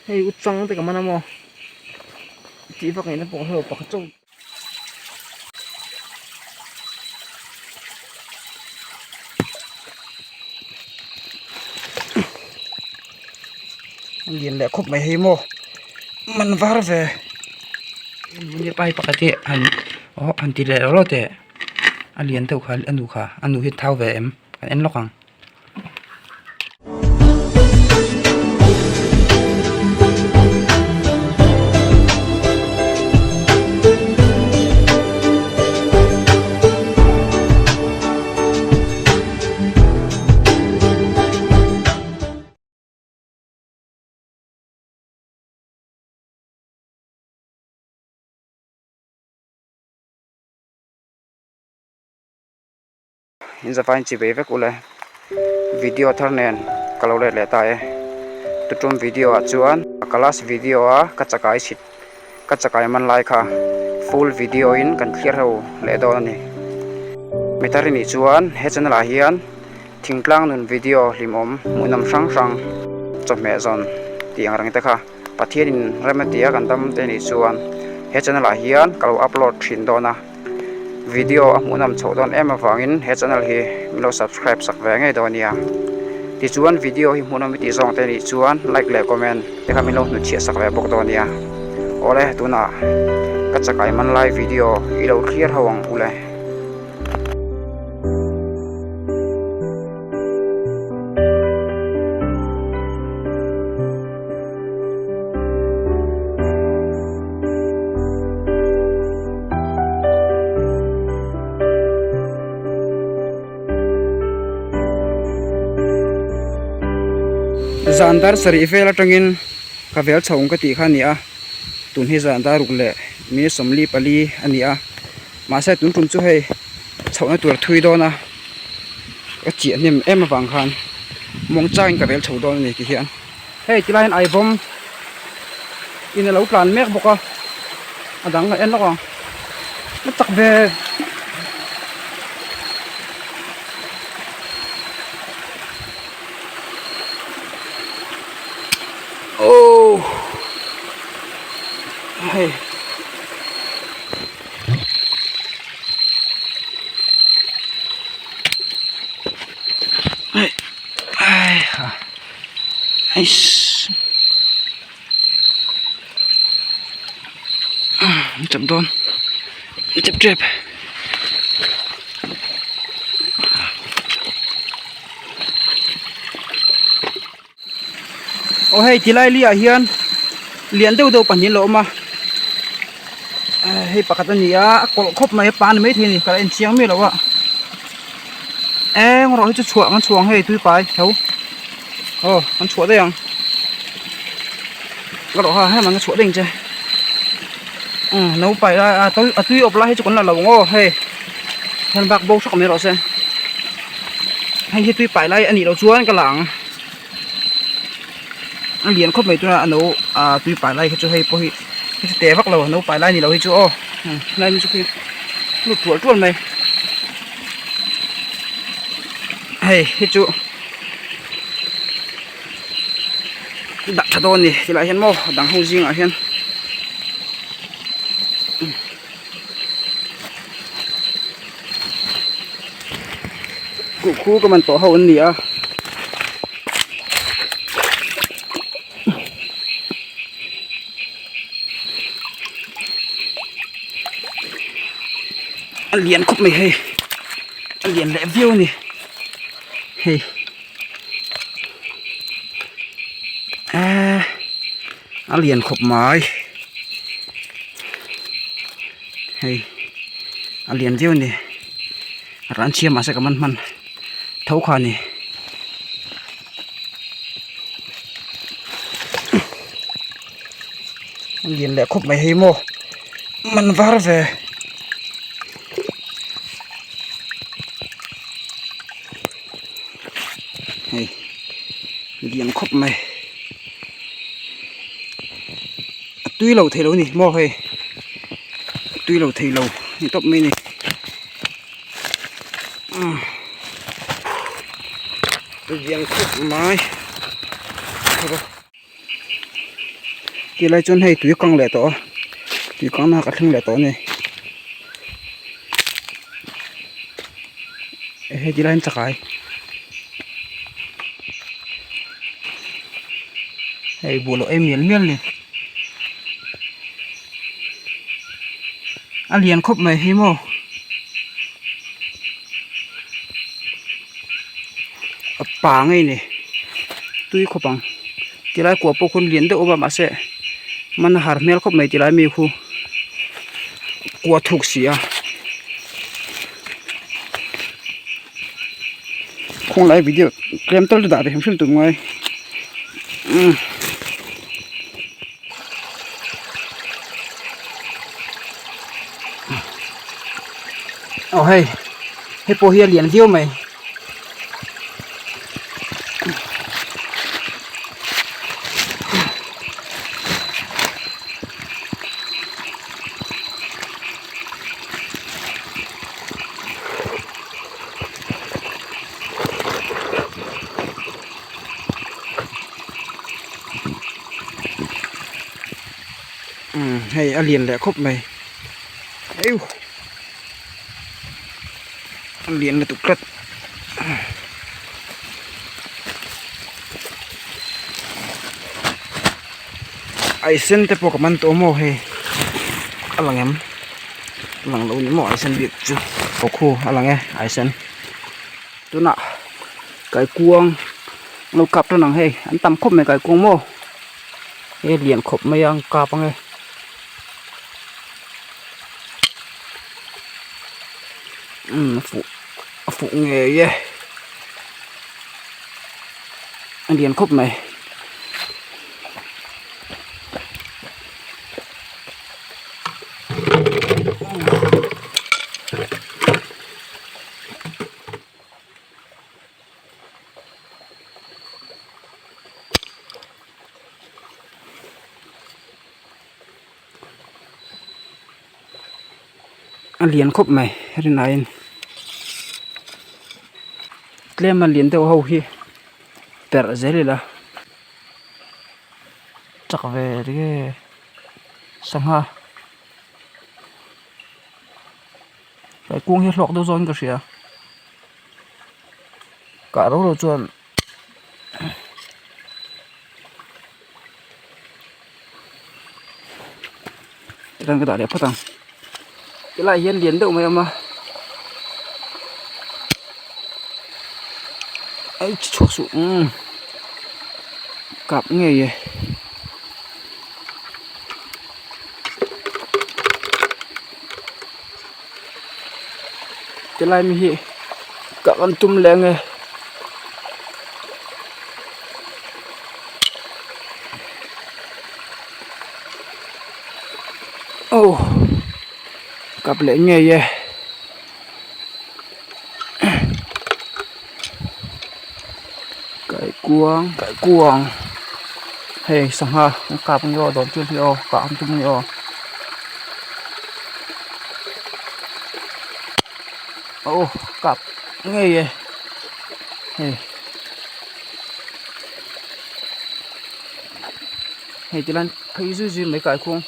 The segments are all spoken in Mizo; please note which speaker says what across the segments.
Speaker 1: Hei u chang te ka man a maw tih vak ngaihna pawh ka hrelo pakhat chauh. A lian leh khawp mai hei maw man var ve pai pakhat hi han aw han ti leh rawh teh a lian deuh kha a nu kha a nu hi a thau ve em kan en lawk ang. In zavain chi ve vek ule video thar nen ka lo let leh ta e tutum video ah chuan ka last video a ka chakai chhit ka chakai man lai kha full video in kan thlir ho leh dawn a ni mi thar i nih chuan he channel ah hian thingtlang nun video hlimawm hmuhnawm hrang hrang chawhmeh zawn tih ang reng te kha Pathian in rem a tia kan dam te nih chuan he channel ah hian ka lo upload thin dawn a. Video a hmuhnawm chhoh dawn em avangin he channel hi min lo subscribe sak ve ngei dawn nia. Tichuan video hi hmuhnawm i tih zawng te nih chuan like leh comment te kha min lo hnutchhiah sak ve bawk dawn nia. Awle tunah ka chakai man lai video i lo thlir ho ang ule. Zan dar sarih vel atangin ka vel chho ka tih kha a ni a tun hi zan dar ruk leh minute sawmli pali a ni a mahse tun tum chu hei chhohna tur a thui dawn a ka chiah hnem em avang khan mawng changin ka vel chho dawn a ni ti hian. Hei ti laiin aivawm in alo tlan mek bawk a a dang a en lawk ang a chak ve oh hei. Eiss chep dawn chep tep aw hei ti lai li ah hian lian deuh deuh pahnih an lo awm a hei pakhat a ni a a kawlh khawp mai a pa ni maithei a ni ka la en chiang miah lo a eng erawh hi chu chhuah an chhuah ang hei tui pai tho aw an chhuah daih ang ka rawh ha hem ang a chhuah daih ang che umm no pai lai a a tui awp lai hi chu kan la lo ang aw hei hian bak bo hrak mai rawh se hei hi tui pai lai a nih loh chuan ka la ang a lian khawp mai tuna a no ah tui pai lai kha chu hei pawh hi hei chu te vak lo no pai lai ni lo hi chu aw helai hi chu khi lut tual tual mai hei hi chu dah tha dawn a ni tilai hian maw dang ho zingah hian. Kuh khu ka man tawh ho an ni a. A lian khawp mai hei a lian leh viau a ni hei eee a lian khawp mai hei a lian viau a ni ran chhia mahse ka man hman tho kha a ni. A lian leh khawp mai hei maw man var ve. Hei lian khawp mai a tui lo thei lo a ni maw hei a tui lo thei lo ni tawp mai a ni umm lian khawp mai. Tilai chuan hei tui kang leh tawh a tui kang na ka thleng leh tawh a ni hei tilai hian chakai hei buh loh ei mial mial a ni a lian khawp mai hi maw a pa ngei a ni tui khawp ang. Tilai kua pawh khawn lian deuh a mahse man a har hmel khawp mai tilai mi khu kua thuk si a khawnglai video tlem tal chu dah ve hrim hrim tur ngai umm. Aw hei hei pawh hi a lian viau mai. Umm hei a lian leh khawp mai eiu a lian lutuk tlat ai sen te pawh ka man tawh maw hei a lang em a lang lo ni maw ai sen bik chu aw khu a lang e ai sen tunah kaikuang an lo kap tan ang hei an tam khawp mai kaikuang maw he lian khawp mai a an kap ang e. Umm a fuh a fuh ngei e a lian khawp mai. A lian khawp mai rinaiin tlem a lian deuh ho hi perh zel ila chak ve ri sangha kaikuang hi a hlawk deuh zawkin ka hria kah ro ro chuan. Tichuan ka dah leh phawt ang tilai hian lian deuh mai a awm a ai chhuak suh umm kap ngei e. Tilai mi hi kah kan tum leh ange. Aw kap leh ngei e. Kaikuang kaikuang hei sangha an kap nge aw dawr chu hi aw kah an tum nge aw. Aw kap ngei e hei hei tilain phei zui zui mai kaikuang.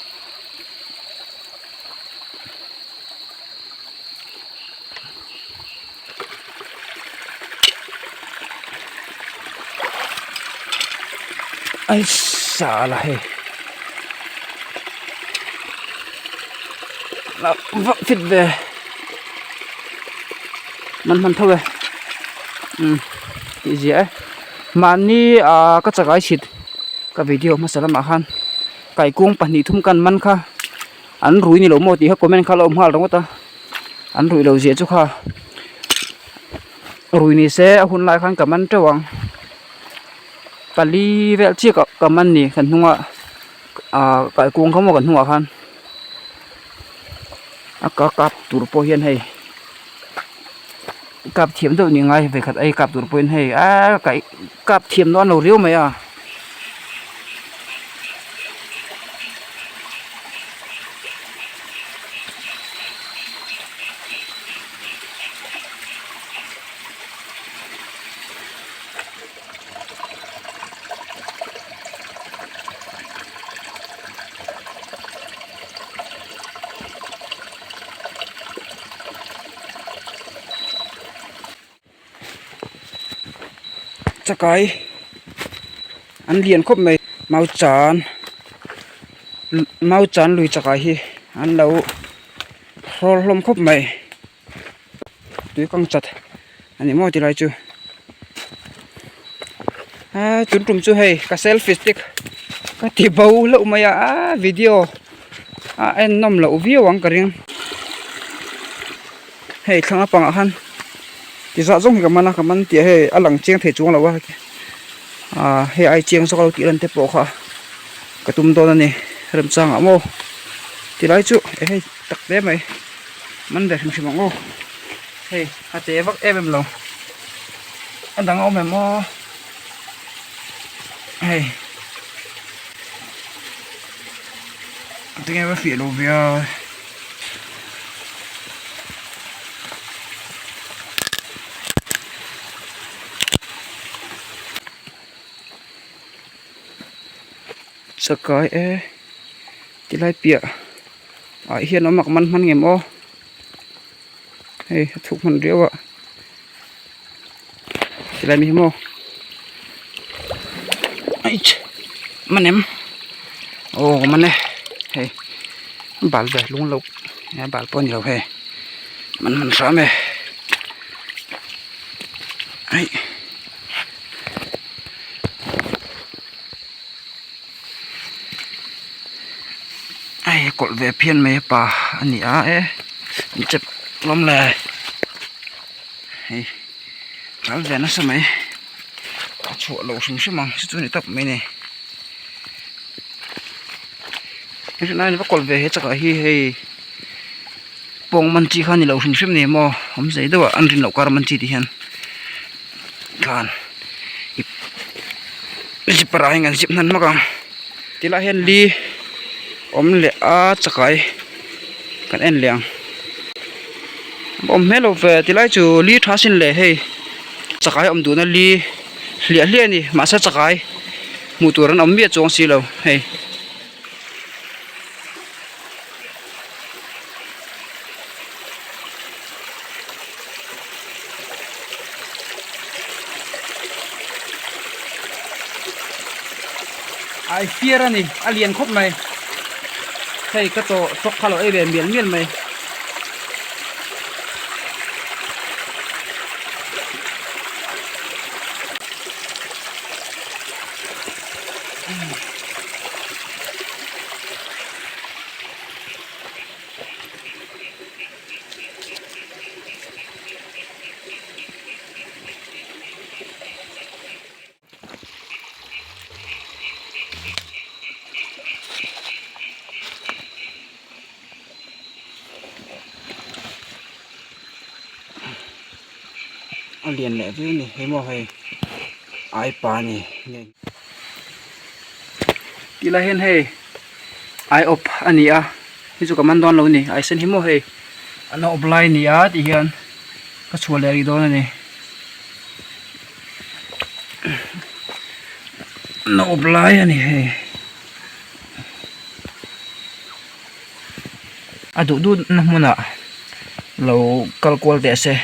Speaker 1: Ai sala hei vak fit ve man hman tho e umm tih ziah e mahni ah ka chakai chhit ka video hmasa lamah khan kaikuang pahnih thum kan man kha an rui ni lo maw tih kha comment kha a lo awm nghal ringawt a. An ruih loh zia chu kha rui ni se a hun lai khan ka man teuh ang pali vel chiah ka ka man ni kan hnunga ah kaikuang kha maw kan hnungah khan a ka kap tur pawh hian hei kap thiam deuh ni ngai vekhat a kap tur pawhin hei aaa kaih kap thiam dawn lo riau mai a. Chakai an lian khawp mai mau chan mau chan lui chakai hi an lo hrawl hlawm khawp mai tui kang chat a ni maw tilai chu a tun tum chu hei ka selfie stick ka ti bo hlauh mai a a video a en nawm loh viau ang ka ring. Hei thlang a pangah khan ti zah zawng hi ka man a ka man tih ah hei a lang chiang thei chuang lo a ah hei ai chiang zawk lo tih lan te pawh kha ka tum dawn a ni remchang ah maw ti lai chu e hei tak hle mai man ve hrim hrim ang aw hei a che vak em em lo a dang a awm em aw hei tinge va fiah lo ve a. Chakai e tilai piah ah hian awm a ka man hman ngem aw hei a thuk hman riau a tilai mi hi maw aih man em aw ka man e hei bal ve lung lo e bal pawh a ni lo hei man hman hram e aih. Hei kawlh ve phian mai a pa a ni a e an chep hlawm le hei ral ve nasa mai a chhuah loh hrim hrim ang chu chu a ni tawp mai a ni hei va kawlh ve he chakah hi hei pawng man chi kha a ni lo hrim hrim a ni maw awmzei deuh ah an rin loh kar man chi tih hian khan zipper ah hian kan zip hnan hmak ang tilai hian li awm leh a chakai kan en leh ang a awm hmel lo ve tilai chu li tha sin leh hei chakai awm duhna li hliah hliah a ni mahse chakai hmuh tur an awm miah chuang si lo hei. Ai fiar a ni a lian khawp mai hei ka chaw tawk kha lo ei ve mial mial mai. A lian leh viau a ni hei maw hei ai pa a ni tih lai hian hei ai awp a ni a hei chu ka man dawn lo a ni ai sen hi maw hei an awp lai a ni a tih hian ka chhuah leh rih dawn a ni an awp lai a ni hei a duh duh na hmunah lo kal kual teh se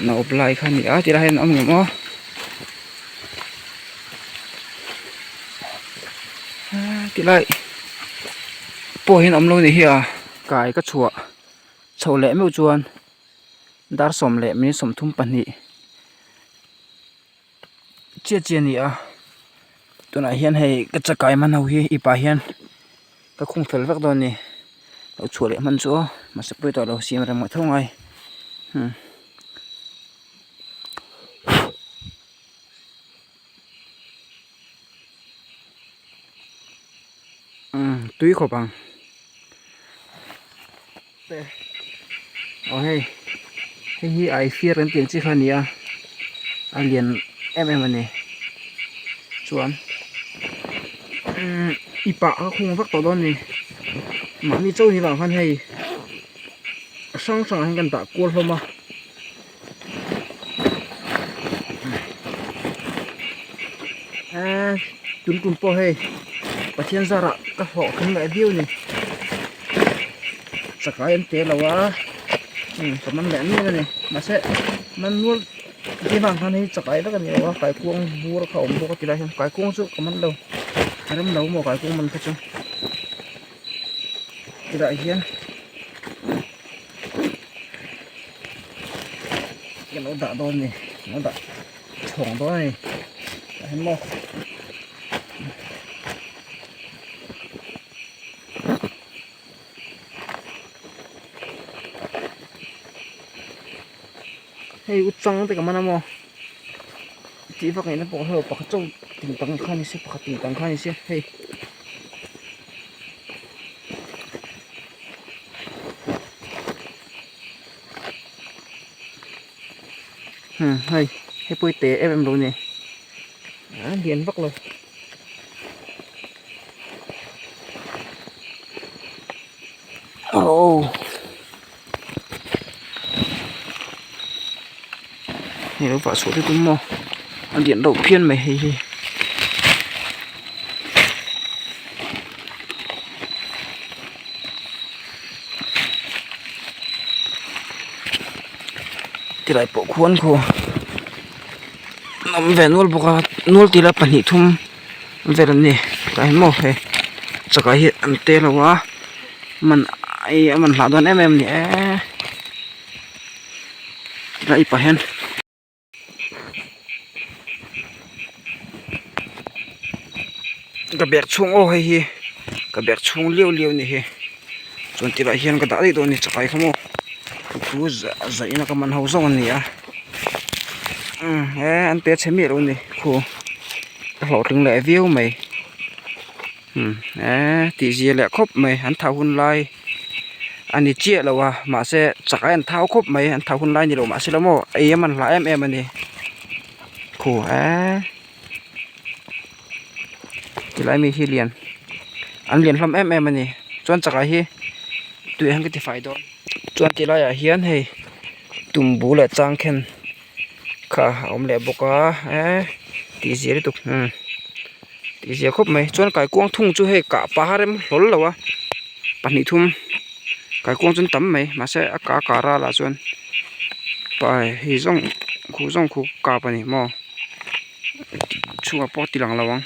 Speaker 1: an awp lai kha a ni a ti lai hian a awm ngem aw. Ti lai pawh hian awm lo ni hi a kai ka chhuah chhoh leh meuh chuan dar sawm leh minute 32 chiah chiah a ni a tunah hian hei ka chakai man ho hi ipah hian ka khung fel vek dawn a ni lo chhuah leh hman chu aw mahse pawi tawh lo siam rem ngawt tho ngai umm. Tui khawp ang aw hei hei hi ai fiar kan tih ang chi kha a ni a a lian em em a ni chuan umm i pah a khung vak tawh dawn a ni mahni chauh ni vang khan hei hrang hrangah hian kan dah kual hlawm a. Eee tun tum pawh hei Pathian zarah ka hlawh thleng leh viau a ni chakai an te lo a ka man leh mial a ni mahse. Man nual ti vang khan hei chakai vek a ni lo a kaikuang bur kha a awm bawk a tilai hian kaikuang chu ka man lo a rem lo maw kaikuang man kha chu tilai hian ka lo dah dawn a ni ka lo dah chhawng dawn a ni tah hian maw. Hei u chang te ka man a maw tih vak ngaihna pawh hei pakhat chauh ting tang kha ni se pakhat ting tang kha ni se hei. Hmm hei hei pawh hi te em em lo a ni a lian vak lo. Aw hei lo vah chhuah te tum maw a lian reuh phian mai hei hi. Tilai pawh khuan khu an awm ve nual bawk a nual tila pahnih thum vel an ni tah hian maw hei chakah hi an te lo a man ai a man hlah dawn em em a ni e tilai pah hian. Ka bag chhung aw hei hi ka bag chhung liau liau a ni hi chuan tilai hian ka dah daih dawn a ni chakai kha maw thu zaih na ka man ho zawk a ni a umm he an pe chhe miah lo a ni khu a hlawhtling leh viau mai umm he tih zia leh khawp mai an thau hun lai a ni chiah lo a mahse chakai an thau khawp mai an thau hun lai ni lo mahse la maw ei a man hlah em em a ni khu eee tilai mi hi lian an lian hlawm em em a ni chuan chakai hi tui ah hian ka ti fai dawn chuan ti laiah hian hei tumbu leh changkhen kha a awm leh bawk a eee tih zia lutuk umm tih zia khawp mai chuan kaikuang thung chu hei kah paha rem hlawl lo a pahnih thum kaikuang chu an tam mai mahse a kah a kah ral ah chuan pai hei zawng khu zawng khu kap a ni maw chhungah pawh a ti lang lo ang.